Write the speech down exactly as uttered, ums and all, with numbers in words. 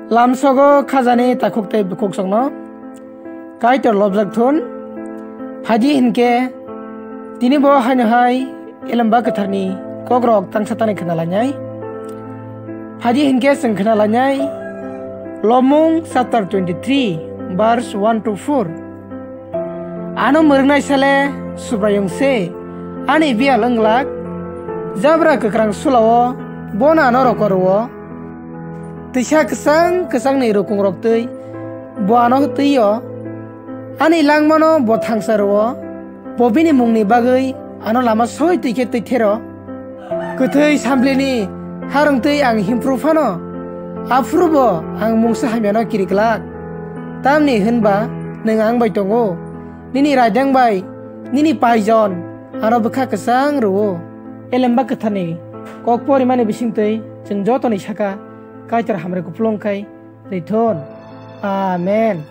Lamsogo khajani takhuk tei bukhuk songno Kaitor lobjak thun. Phaidi hinkhe tini bo haino hai Elemba Kwtharni kokrok tangsa tani khna lainai. Phaidi hinkhe chwng khna lainai Lobmung chapter twenty-three, verse one to four. Ano mwrwngnai sale Subraiyung se, ani biyal wnglak, jabra kwkrang sulao bono ano roko rwo. Twisa kwchang kwchangni rukungrok twi bo ano twi-o, ani langmano bo thangsa rwo, bo bini mungni bagwi ano lama soi twi khe twi thero. Kwthwi samplini harwng twi ang himpru phano, aphuru bo ang mungsa hamyano kiri glak. Tamni hwnba nwng ang bai tongo, nini raidang bai nini paijon ano bwkha kwchang rwo. Elemba Kwtharni kok porimani bisingtwi chwng jotoni saka Kaitor hamari kupulung khai rithun. Amen.